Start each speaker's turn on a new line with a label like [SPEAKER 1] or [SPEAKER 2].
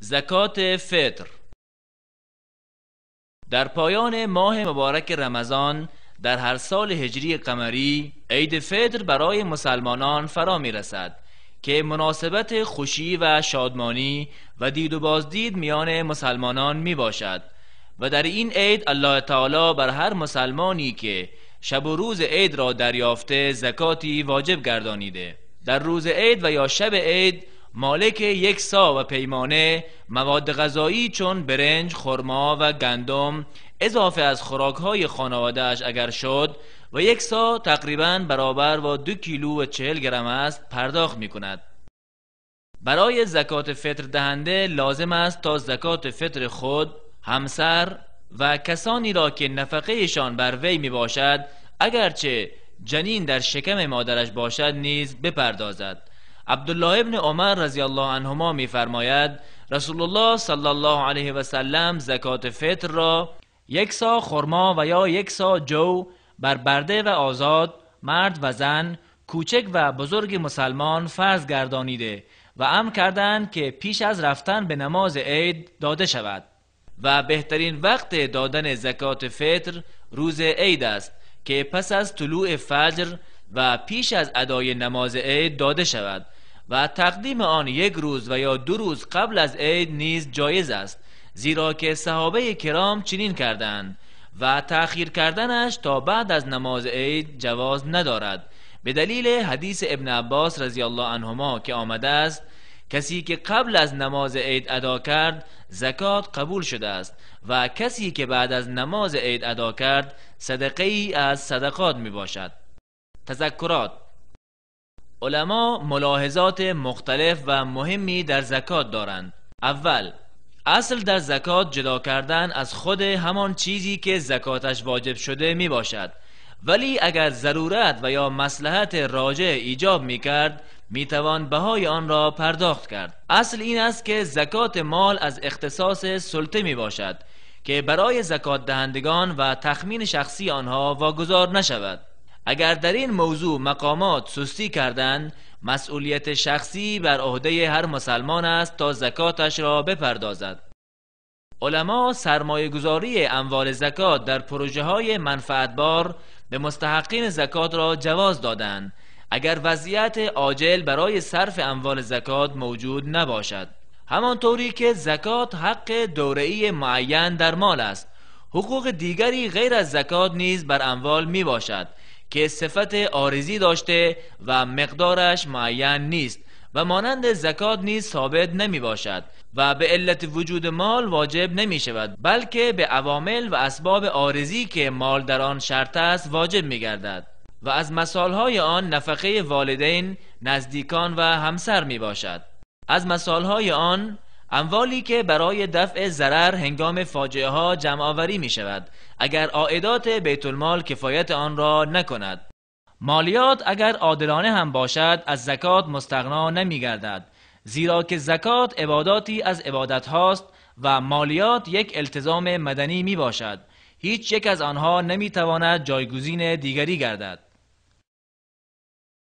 [SPEAKER 1] زکات فطر. در پایان ماه مبارک رمضان در هر سال هجری قمری عید فطر برای مسلمانان فرا می رسد که مناسبت خوشی و شادمانی و دید و بازدید میان مسلمانان می باشد و در این عید الله تعالی بر هر مسلمانی که شب و روز عید را دریافته زکاتی واجب گردانیده. در روز عید و یا شب عید مالک یک سا و پیمانه مواد غذایی چون برنج، خرما و گندم اضافه از خوراک‌های خانواده‌اش اگر شد و یک سا تقریباً برابر با 2 کیلو و 40 گرم است پرداخت می‌کند. برای زکات فطر دهنده لازم است تا زکات فطر خود، همسر و کسانی را که نفقه‌شان بر وی می‌باشد اگرچه جنین در شکم مادرش باشد نیز بپردازد. عبدالله ابن عمر رضی الله عنهما می‌فرماید رسول الله صلی الله علیه و سلم زکات فطر را 1 سا خرما و یا 1 سا جو بر برده و آزاد، مرد و زن، کوچک و بزرگ مسلمان فرض گردانیده و امر کردند که پیش از رفتن به نماز عید داده شود. و بهترین وقت دادن زکات فطر روز عید است که پس از طلوع فجر و پیش از ادای نماز عید داده شود و تقدیم آن 1 روز و یا 2 روز قبل از عید نیز جایز است، زیرا که صحابه کرام چنین کردند و تأخیر کردنش تا بعد از نماز عید جواز ندارد، به دلیل حدیث ابن عباس رضی الله عنهما که آمده است کسی که قبل از نماز عید ادا کرد زکات قبول شده است و کسی که بعد از نماز عید ادا کرد صدقه ای از صدقات می باشد. تذکرات. علما ملاحظات مختلف و مهمی در زکات دارند. اول، اصل در زکات جدا کردن از خود همان چیزی که زکاتش واجب شده می باشد، ولی اگر ضرورت و یا مصلحت راجع ایجاب می کرد می توان بهای آن را پرداخت کرد. اصل این است که زکات مال از اختصاص سلطه می باشد که برای زکات دهندگان و تخمین شخصی آنها واگذار نشود. اگر در این موضوع مقامات سستی کردند، مسئولیت شخصی بر عهده هر مسلمان است تا زکاتش را بپردازد. علما سرمایه گذاری اموال زکات در پروژه های منفعتبار به مستحقین زکات را جواز دادند اگر وضعیت عاجل برای صرف اموال زکات موجود نباشد. همانطوری که زکات حق دوره‌ای معین در مال است، حقوق دیگری غیر از زکات نیز بر اموال می باشد که صفت عارضی داشته و مقدارش معین نیست و مانند زکات نیز ثابت نمی باشد و به علت وجود مال واجب نمی شود، بلکه به عوامل و اسباب عارضی که مال در آن شرط است واجب می گردد و از مثالهای آن نفقه والدین، نزدیکان و همسر می باشد. از مثالهای آن اموالی که برای دفع ضرر هنگام فاجعه ها جمع آوری می شود اگر عائدات بیت المال کفایت آن را نکند. مالیات اگر عادلانه هم باشد از زکات مستغنا نمی گردد، زیرا که زکات عباداتی از عبادت هاست و مالیات یک التزام مدنی می باشد. هیچ یک از آنها نمی تواند جایگزین دیگری گردد.